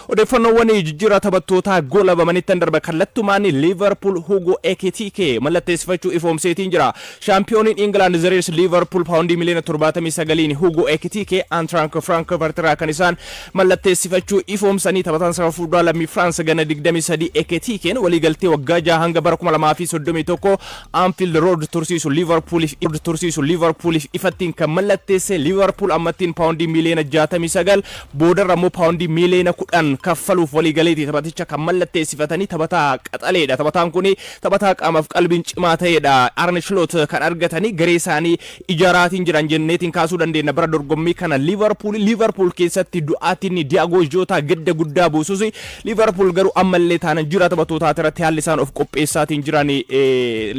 Odeeffannoowwan jijjiirraa taphattootaa goolabamanitti darba. Kallattumaan Liverpool Hugo Ekitike mallatteessifachuu ifoomseetiin jira. Shaampiyooniin England The Reds Liverpool paawundii miliyoona 79 Hugo Ekitike Eintracht Frankfurt irraa kan isaan mallatteessifachuu ifoomsanii. Taphataan sarara fuulduraa lammii France ganna 23 Ekitikeen waliigaltee waggaa 6 hanga bara 2031 Anfield Road tursiisu Liverpooliif ifattiin kan mallatteesse. Liverpool ammattiin paawundii miliyoona 69, boodarra immoo paawundii miliyoona 10 kaffaluuf waliigaleeti taphaticha kan mallatteessifatanii. Taphataa qaxaleedha. Taphataan kun taphataa qaamaaf qalbiin cimaa ta'edha. Arne Slot kan argatanii garee isaanii ijaaraatiin jiran jenneetiin kaasuu dandeenya bara dorgommii kana Liverpool. Liverpool keessatti du'aatiin Diago Jota gadda guddaa buusus, Liverpool garuu ammallee taanan jira taphattootaa irratti haalli isaan of qopheessaatiin jiran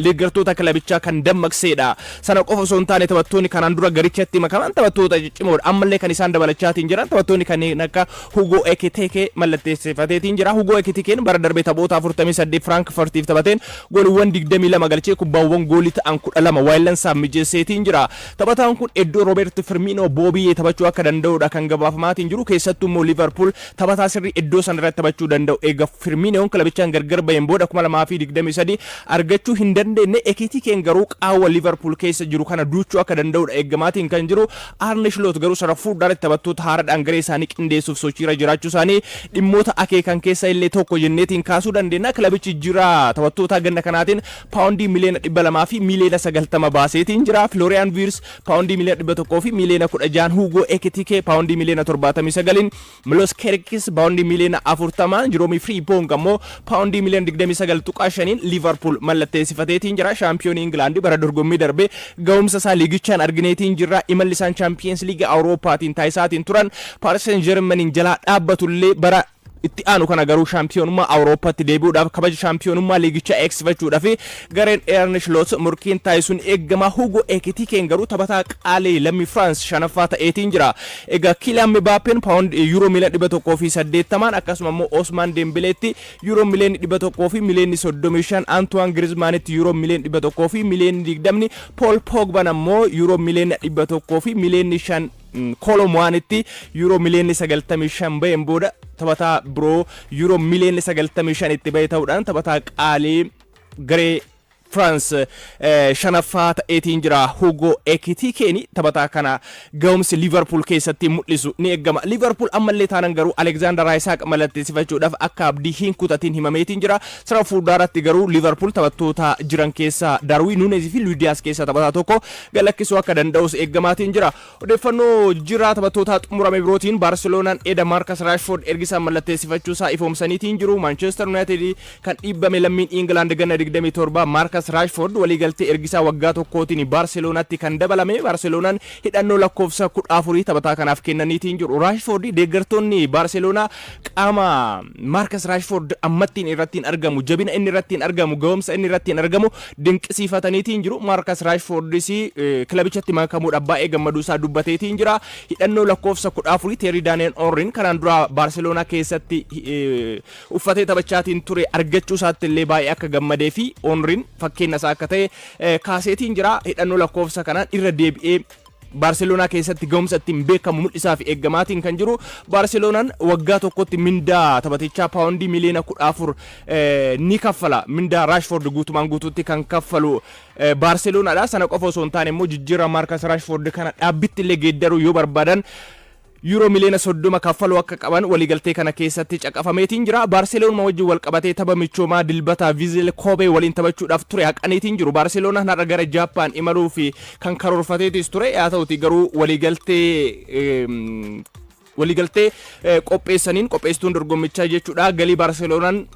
deeggartoota kilabichaa kan dammaqseedha. Sana qofa osoo hin taane, taphattoonni kanaan dura garichatti makaman taphattoota ciccimoodha. Ammallee kan isaan dabalachaatiin jiran taphattoonni kanneen akka Hugo Ekitike mallatteessifateetiin jira. Hugo Ekitikeen bara darbe taphoota 48 Frankfurtiif taphateen gooliiwwan 22 galchee kubbaawwan goolii ta'an 12 waayillansaaf mijeesseetiin jira. Taphataan kun iddoo Roberto Firmino Boobiyyee taphachuu akka danda'udha kan gabaafamaatiin jiru. Keessattuu immoo Liverpool taphataa sirrii iddoo sana irratti taphachuu danda'u eega Firminoon kilabichaan gargar baheen booda 2023 argachuu hin dandeenye. Ekitikeen garuu qaawwa Liverpool keessa jiru kana duuchuu akka danda'udha eeggamaatiin kan jiru. Arne Slot garuu sarara fuulduratti taphattoota haaraadhaan garee isaanii qindeessuuf sochiirra jiraachuu isaanii dhimmoota akeekan keessa illee tokko jenneetiin kaasuu dandeenya. Kilabichi jira taphattoota ganna kanaatiin paawundii miliyoona 200 fi miliyoona 90 baaseetiin jira. Florian Wirtz paawundii miliyoona 100 fi miliyoona 16, Hugo Ekitike paawundii miliyoona 79, Milos Kerkis paawundii miliyoona 40, Jeromii Frimpong ammoo paawundii miliyoona 29.5 Liverpool mallatteessifateetiin jira. Shaampiyoonii Ingilaandi bara dorgommii darbe ga'umsa isaa liigichaan argineetiin jirra. Imalli isaan Chaampiyeens Liigii Awurooppaatiin taasisaatiin turan Paris Saint-Germain jalaa dhaabbatullee, bara itti aanu kana garuu shaampiyoonummaa Awurooppaatti deebi'uudhaaf, kabaja shaampiyoonummaa liigichaa eegsifachuudhaaf gareen Arne Slot murkiin taasisuun eegamaa. Hugo Ekitikeen garuu taphataa qaalii lammii France shanaffaa ta'eetiin jira. Egaa Kylian Mbappeen paawund yuuroo miliyoona 180, akkasuma immoo Osmaan Dembeleetti yuuroo miliyoona 100 fi miliyoonni 35, Antoine Griezmannitti yuuroo miliyoona 100 fi miliyoonni 20, Paul Pogban ammoo yuuroo miliyoona 100 fi miliyoonni 5, Kolo Muanitti yuuroo miliyoonni 95 baheen booda taphataa biroo yuuroo miliyoonni 95 itti bahe ta'uudhaan taphataa qaalii garee France shanaffaa ta'eetiin jira. Hugo Ekitikeeni taphataa kana ga'umsi Liverpool keessatti mul'isu ni eeggama. Liverpool ammallee taanan garuu Alexander Isak mallatteessifachuudhaaf akka abdii hin kutatiin himameetiin jira. Sarara fuulduraatti garuu Liverpool taphattoota jiran keessaa Darwin Nunez fi Luis Diaz keessaa taphataa tokko galakkisuu akka danda'us eeggamaatiin jira. Odeeffannoo jira taphattoota xumurame birootiin Baarseloonaan eda Marcus Rashford ergisaan mallatteessifachuu isaa ifoomsaniitiin jiru. Manchester United kan dhiibbame lammiin England ganna 27 Marcus Rashford waliigaltee ergisaa waggaa tokkootiin Baarseloonatti kan dabalame. Baarseloonaan hidhannoo lakkoofsa 14 taphataa kanaaf kennaniitiin jiru. Rashford, deeggartoonni Baarseloonaa qaama Marcus Rashford ammattiin irratti argamu, jabina inni irratti argamu, ga'umsa inni irratti argamu dinqisiifataniitiin jiru. Marcus Rashfordis kilabichatti makamuudhaaf baay'ee gammaduu isaa dubbateetiin jira. Hidhannoo lakkoofsa 14 Thierry Daniel Henryn kanaan dura Baarseloonaa keessatti uffatee taphachaatiin ture argachuu isaatti illee baay'ee akka gammadee fi Henryn fakkeenya isaa akka ta'e kaaseetiin jira. Hidhannoo lakkoofsa kanaan irra deebi'ee Baarseloonaa keessatti ga'umsa ittiin beekamu mul'isaa fi eeggamaatiin kan jiru. Baarseloonaan waggaa tokkotti mindaa taphatichaa paawundii miliyoona 14 ni kaffala. Mindaa Raashford guutumaan guutuutti kan kaffalu Baarseloonaadha. Sana qofa osoo hin taane immoo jijjiirraa Maarkas Raashford kana dhaabbitti illee geeddaruu yoo barbaadan yuuroo miliyoona 30 kaffaluu akka qaban waliigaltee kana keessatti caqafameetiin jira. Baarseloonuma wajjin wal qabatee tapha michoomaa Dilbata Vissel Kobe waliin taphachuudhaaf ture haqaniitiin jiru. Baarseloonaan har'a gara Jaappaan imaluu fi kan karoorfateetis ture. Haa ta'uti garuu waliigaltee qopheessaniin qopheessituun dorgommichaa jechuudha, galii Baarseloonaan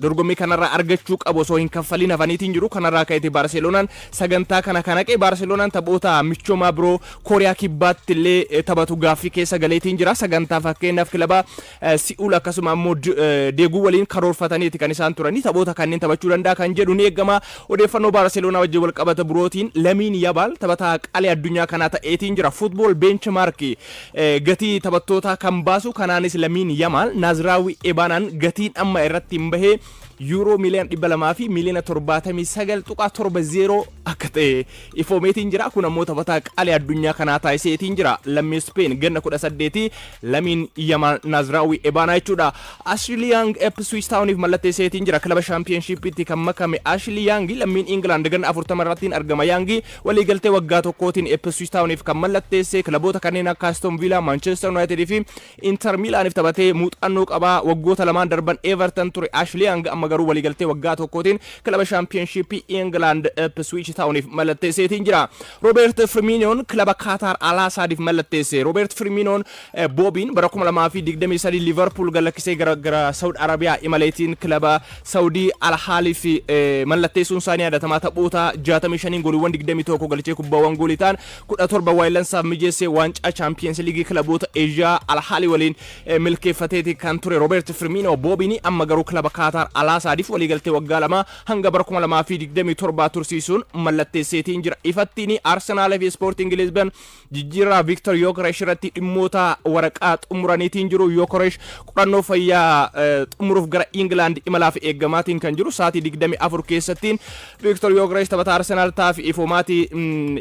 dorgommii kanarraa argachuu qabu osoo hin kaffaliin hafaniitiin jiru. Kanarraa ka'eeti Baarseloonaan sagantaa kana kan haqe. Baarseloonaan taphoota michoomaa biroo Kooriyaa Kibbaatti illee taphatu gaaffii keessa galeetiin jira. Sagantaa fakkeenyaaf kilaba Si'uul akkasuma ammoo Deeguu waliin karoorfataniiti kan isaan turanii. Taphoota kanneen taphachuu danda'a kan jedhu ni eegama. Odeeffannoo Baarseloonaa wajjin wal qabata birootiin Lamiin Yabaal taphataa qalii addunyaa kanaa ta'eetiin jira. Football Benchmark gatii taphattootaa kan baasu kanaanis Lamiin Yamaal Naaziraawii Ebaanaan gatiin amma irratti hin bahee Yuuroo miiliyoona 200 fi miiliyoona 79.70 akka ta'e ifoomeetiin jira. Kun ammoo taphataa qaalii addunyaa kanaa taasiseetiin jira. Lammii Speen ganna 18 Lamiin Yamaal Naazraawii Ebaanaa jechuudha. Ashley Young Ipswich Towniif mallatteesseetiin jira. Kilaba Shaampiyoonshiippiitti kan makame Ashley Young lammiin Ingilaand ganna 40 irrattiin argama. Young waliigaltee waggaa tokkootiin Ipswich Towniif kan mallatteesse, kilaboota kanneen akka Aston Villa, Manchester United fi Inter Milaaniif taphatee muuxannoo qaba. Waggoota lamaan darban Everton ture Ashley Young, amma garuu waliigaltee waggaa tokkootiin kilaba Shaampiyoonshiippii Ingilaand Ipswich Towniif mallatteesseetiin jira. Roobert Firminoon kilaba Kaataar Al Asaadiif mallatteesse. Roobert Firminoon Boobiin bara 2023 Liverpool galakkisee gara Saudi Arabiyaa imaleetiin kilaba Saudii Al Haaliif mallatteessuun isaanii yaadatamaa. Taphoota 65 gooliiwwan 21 galchee, kubbaawwan goolii ta'an 17 waayillansaaf mijeessee, waancaa Chaampiyeens Liigii kilaboota Eeshiyaa Al Haalii waliin milkeeffateeti kan ture Roobert Firmino Boobiin, amma garuu kilaba Kaataar Al Asaadiif waliigaltee waggaa 2 hanga bara 2027 tursiisuun mallatteesseetiin jira. Ifattiin Arsenaal fi Sporting Lisbon jijjiirraa Victor Gyökeres irratti dhimmoota waraqaa xumuraniitiin jiru. Gyökeres qorannoo fayyaa xumuruuf gara England imalaaf eeggamaatiin kan jiru. Sa'aatii 24 keessattiin Victor Gyökeres taphataa Arsenaal ta'aa fi ifoomaatii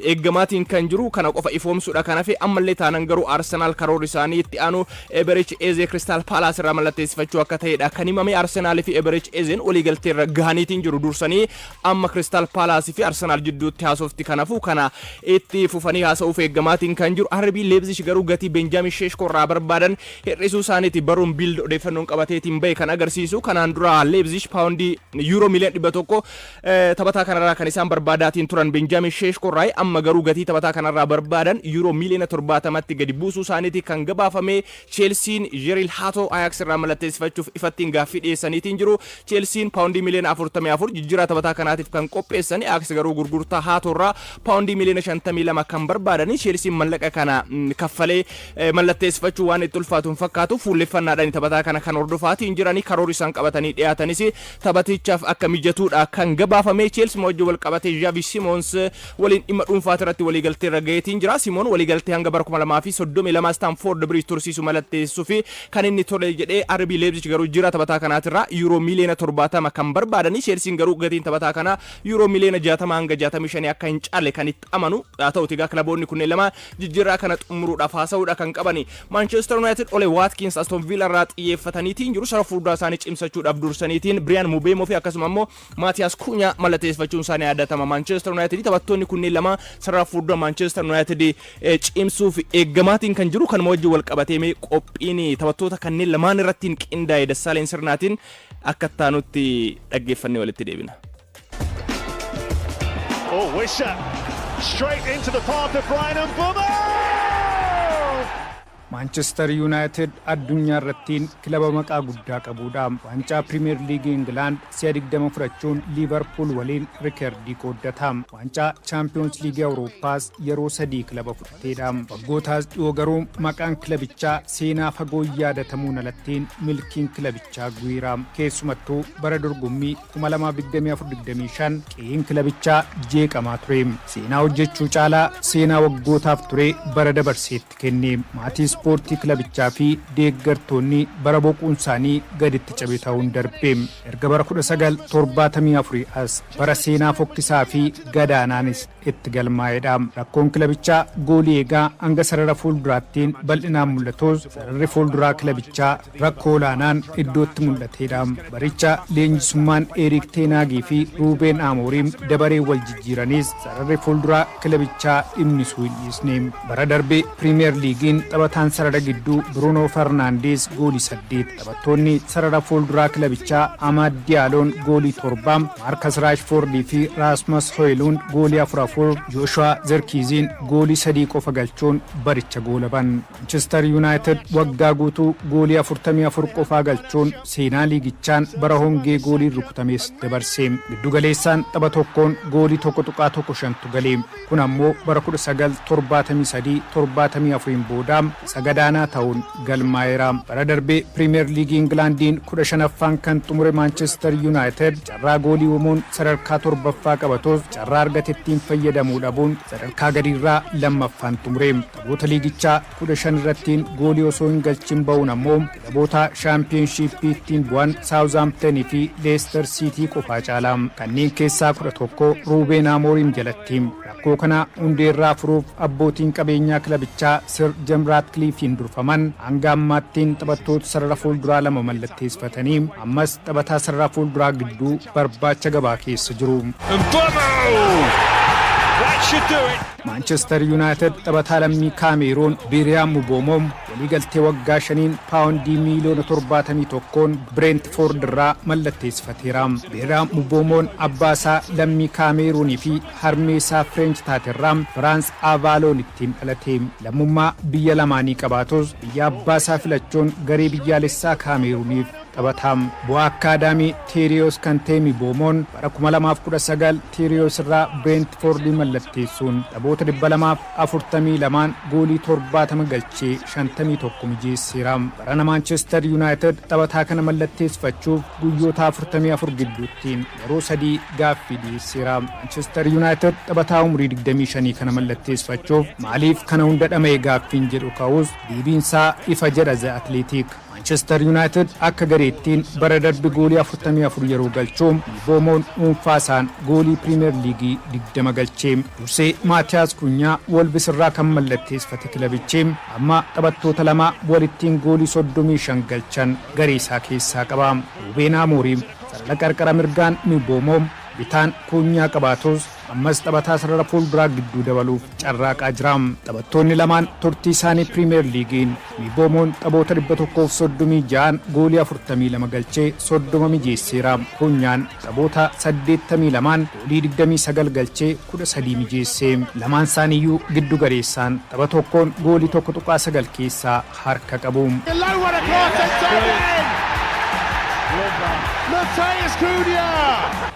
eeggamaatiin kan jiru, kana qofa ifoomsuudha kan hafe. Ammallee taanan garuu Arsenaal karoorri isaanii itti aanu Eberechi Eze Crystal Palace irraa mallatteessifachuu akka ta'edha kan himame. Arsenaal fi Eberechi Ezeen waliigaltee irra gahaniitiin jiru dursanii. Amma Crystal Palace fi Arsenaal jidduutti haasofti kanaafuu kana itti fufanii haasa'uuf eeggamaatiin kan jiru. RB Leipzig garuu gatii Benjamin Sesko irraa barbaadan hir'isuu isaaniiti baruun Bild odeeffannoon qabateetiin bahe kan agarsiisu. Kanaan dura Leipzig paawundii yuuroo miiliyoona 100 taphataa kanarraa kan isaan barbaadaatiin turan Benjamin Sesko irraa, amma garuu gatii taphataa kanarraa barbaadan yuuroo miiliyoona 70tti gadi buusuu isaaniiti kan gabaafame. Chelsiin Jorrel Hato Ajax irraa mallatteessifachuuf ifattiin gaaffii dhiyeessaniitiin jiru. Chelsiin paawundii miiliyoona 44 jijjiirraa taphataa kanaatiif kan qopheessan, Ajax garuu gurgurtaa Hato irraa paawundii miiliyoona 52 kan barbaadani. Chelsiin mallaqa kana kaffalee mallatteessifachuu waan itti ulfaatu hin fakkaatu. Fuulleffannaadhaan taphataa kana kan hordofaatiin jiranii, karoorri isaan qabatanii dhiyaatanis taphatichaaf akka mijatuudha kan gabaafame. Chelsea wajjin wal qabatee Xavi Simons waliin dhimma dhuunfaati irratti waliigaltee irra gaheetiin jira. Simon waliigaltee hanga bara 2032 Stamford Bridge tursiisu mallatteessuu fi kan inni tole jedhee. RB Leipzig garuu jira taphataa kanaatirraa yuuroo miiliyoona 70 kan barbaadanii, Chelsean garuu gatiin taphataa kanaa yuuroo miiliyoona 60 hanga 65 akka hin caalle kan itti amanu haa ta'uti. Egaa kilaboonni kunneen lama jijjiirraa kana xumuruudhaaf haasa'uudha kan qabani. Manchester United Ole Watkins Aston Villa irraa xiyyeeffataniitiin jiru. Sarara fuulduraa isaanii cimsachuudhaaf dursaniitiin Brian Mbeumo fi akkasuma immoo Maatiyaas Kunya mallatteeffachuun isaanii yaadatama. Manchester United taphattoonni kunneen lama sarara fuuldura Manchester United cimsuuf eeggamaatiin kan jiru. Kanuma wajjin wal qabatee qophiin taphattoota kanneen lamaan irratti qindaa'e Dassaaleen Sirnaatiin akka taanutti dhaggeeffannee walitti deebina. Oh, Wissa straight into the path of Bryan Mbeumo! Maanchestar Yuunaayitid addunyaa irrattiin kilaba maqaa guddaa qabudha. Waancaa Pirimeer Liigii Ingilaand si'a 20 fudhachuun Liivarpuul waliin rikeerdii qooddata. Waancaa Chaampiyoons Liigii Awurooppaas yeroo sadii kilaba fudhateedha. Waggootaas dhiyoo garuu maqaan kilabichaa seenaa fagoo yaadatamuun alattiin milkiin kilabichaa guira. Keessumattuu bara dorgommii 2024-25 qe'een kilabichaa jeeqamaa ture. Seenaa hojjechuu caalaa seenaa waggootaaf ture bara dabarseetti kenne. Maatii ispoortii kilabichaa fi deeggartoonni bara boquun isaanii gaditti cabe ta'uun darbe. Erga bara 1974 as bara seenaa fokkisaa fi gadaanaanis itti galmaa'edha. Rakkoon kilabichaa goolii eegaa hanga sarara fuulduraattiin bal'inaan mul'atus, sararri fuulduraa kilabichaa rakkoo olaanaan iddootti mul'atedha. Baricha leenjisummaan Eriik Teenaagii fi Ruubeen Amooriim dabaree wal jijjiiranis sararri fuulduraa kilabichaa dhimmisuu hin dhiisne. Bara darbe Piriimeer Liigiin taphataan sarara gidduu Bruunoo Farnaandees goolii saddeet, taphattoonni sarara fuulduraa kilabichaa Amaad Diyaaloon goolii torba, Maarkas Raashfoordii fi Raasmas Hoyluund goolii afur afur, Jooshuwaa Zerkiiziin goolii sadii qofa galchuun baricha goolaban. Manchester United waggaa guutuu goolii 44 qofaa galchuun seenaa liigichaan bara hongee gooliin rukutames dabarse. Giddu galeessaan tapha tokkoon goolii 1.15tu gale. Kun ammoo bara 1973 74 booda isa gadaanaa ta'uun galmaa'eera. Bara darbee Piriimeer Liigii Ingilaandiin 15ffaan kan xumure Manchester United carraa goolii uumuun sadarkaa torbaffaa qabatus, carraa argatettiin fayyadamu fayyadamuu dhabuun sadarkaa gadiirraa lammaffaan xumure. Taphoota liigichaa 15 irrattiin goolii osoo hin galchin ba'uun ammoo kilaboota Shaampiyoonshiippii ittiin bu'an Saawuzaamptenii fi Leester Siitii qofaa caala. Kanneen keessaa 11 Ruubeen Amooriim jalatti. Rakkoo kana hundeerraa furuuf abbootiin qabeenyaa kilabichaa Sir Jim Raatkliffiin durfaman hanga ammaattiin taphattoota sarara fuulduraa lama mallatteessifatanii ammas taphataa sarara fuulduraa gidduu barbaacha gabaa keessa jiru. Mbeumo! That should do it. Maanchestar Yuunaayitid taphataa lammii Kaameeruun Biiriyaam Muboomoom waliigaltee waggaa 5n paawundii miiliyoona 71n Bireentfoord irraa mallatteessifateera. Biiriyaam Muboomoon abbaa isaa lammii Kaameeruunii fi harmee isaa Fireench taaterraa Firaans Aavaaloon ittiin dhalate. Lammummaa biyya lamaanii qabaatus biyya abbaa isaa filachuun garee biyyaalessaa Kaameeruuniif taphata. Bu'aa akkaadaamii Teeriyoos kan ta'e Miboomoon bara 2019 Teeriyoos irraa Bireentfoordii mallatteessuun taphoota 242n goolii 70 galchee 51 mijeesseera. Barana Maanchestar Yuunaayitid taphataa kana mallatteessifachuuf guyyoota 44 gidduutti yeroo sadii gaaffii dhiyeesseera. Maanchestar Yuunaayitid taphataa umurii 25 kana mallatteessifachuuf maaliif kana hunda dhama'e gaaffiin jedhu ka'us, deebiinsaa ifa jedha The Athletic. Manchester United akka gareettiin bara darbe goolii 44 yeroo galchuu, Mboomoon dhuunfaa isaan goolii Piriimeer Liigii 20 galchee. Dursee Maatiyaas Kunyaa Wolves irraa kan mallatteessifate kilabichi amma taphattoota lama walittiin goolii 35 galchan garee isaa keessaa qaba. Ruubeen Amooriim sarara qarqara mirgaan Mboomoo, bitaan Kunyaa qabaatus, ammas taphataa sarara fuulduraa gidduu dabaluuf carraaqaa jira. Taphattoonni lamaan turtii isaanii Piriimeer Liigiin Mboomoon taphoota 136 goolii 42 galchee 30 mijeesseera. Kunyaan taphoota 82n goolii 29 galchee 13 mijeesse. Lamaan isaaniiyyuu giddu galeessaan tapha tokkoon goolii 1.9 keessaa harka qabu. Low one across and in! Matheus Cunha!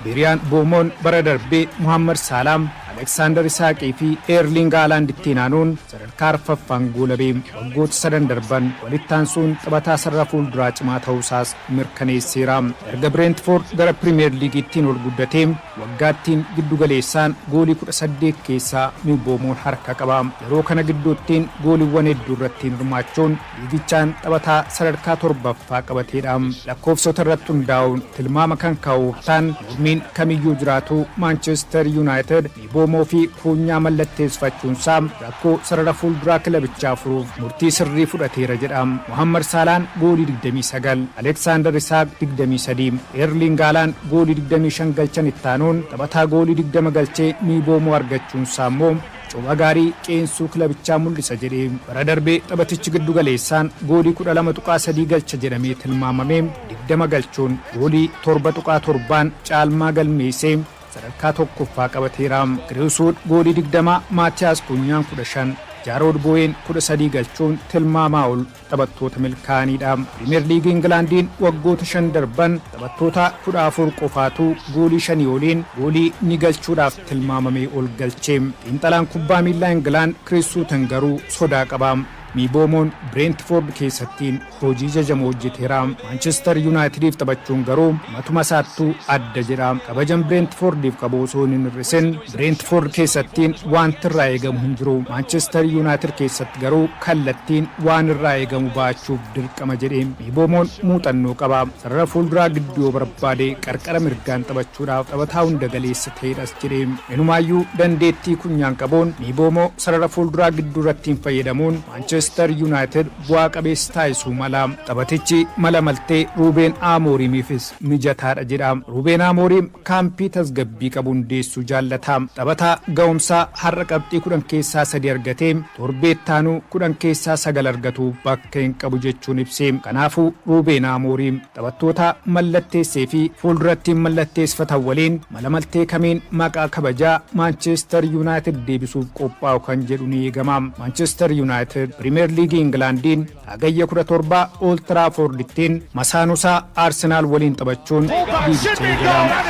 Biriyaan Boomoon bara darbee Muhammad Saalaam, Aleksaandar Isaaqii fi Eerling Haalaand ittiin aanuun sadarkaa arfaffaan goolabee. Waggoota sadan darban walitti aansuun taphataa sarara fuulduraa cimaa ta'uusaas mirkaneesseera. Erga Bireentfoord gara Pirimeer Liigiittiin ol guddatee waggaattiin giddu galeessaan goolii 18 keessaa Mboomoon harka qaba. Yeroo kana gidduuttiin gooliiwwan hedduu irratti hirmaachuun liigichaan taphataa sadarkaa torbaffaa qabateedha. Lakkoofsota irratti hundaa'uun tilmaama kan kaa'u ta'an, mormiin kamiyyuu jiraatu, Maanchestar Yuunaayitid Mboomoo fi Kuunyaa mallatteessifachuunsaa rakkoo sarara fuulduraa kilabichaa furuuf murtii sirrii fudhateera jedha. Muhammad Saalaan goolii 29, Aleksaandar Isaaq 23, Eerling Haaland goolii 25 galchan ittaanuun taphataa goolii 20 galchee Mboomoo argachuunsaa immoo copha gaarii qeensuu kilabichaa mul'isa jedhee. Bara darbee taphatichi giddu galeessaan goolii 12.3 galcha jedhamee tilmaamamee 20 galchuun goolii 7.7n caalmaa galmeessee sadarkaa tokkoffaa qabateera. Kiriis Wuud goolii 20, Maatiyaas Kunyaan 15, Jaarood Boo'een 13 galchuun tilmaamaa ol taphattoota milkaa'aniidha. Pirimeer Liigii Ingilaandiin waggoota 5 darban taphattoota 14 qofaatu goolii shanii oliin goolii ni galchuudhaaf tilmaamamee ol galche. Xiinxalaan kubbaa miillaa Ingilaand Kiriis Suutan garuu sodaa qaba. Mboomoon Bireentfoord keessattiin hojii jajamoo hojjeteera. Maanchestar Yuunaayitediif taphachuun garuu matuma isaattuu adda jedha. Kabajan Bireentfoordiif qabu osoo hin hir'isin, Bireentfoord keessattiin wanti irraa eegamu hin jiru. Maanchestar Yuunaayitid keessatti garuu kallattiin waan irraa eegamu ba'achuuf dirqama jedhe. Mboomoon muuxannoo qaba. Sarara fuulduraa gidduu yoo barbaade qarqara mirgaan taphachuudhaaf taphataa hunda galeessa ta'edhas jedhe. Inumaayyuu dandeettii Kunyaan qabuun Mboomoo sarara fuulduraa gidduu irrattiin fayyadamuun Maanchestar Yuunaayitid bu'aa qabeessa taasisuu mala. Taphatichi mala maltee Ruubeen Amooriimiifis mijataadha jedha. Ruubeen Amooriim kaampii tasgabbii qabu hundeessuu jaallata. Taphataa ga'umsaa har'a qabxii 10 keessaa sadi argatee torbee ittaanuu 10 keessaa sagal argatu bakka hin qabu jechuun ibse. Kanaafuu Ruubeen Amooriim taphattoota mallatteessee fi fuulduratti mallatteessifatan waliin mala maltee kamiin maqaa kabajaa Maanchestar Yuunaayitid deebisuuf qophaa'u kan jedhu ni eegama. Maanchestar Yuunaayitid Pirimeer Liigii Ingilaandiin Hagayya 17 Old Traffordittiin masaanusaa Arsenaal waliin taphachuun liigicha eegala.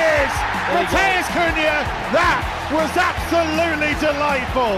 Matheus Cunha, that was absolutely delightful.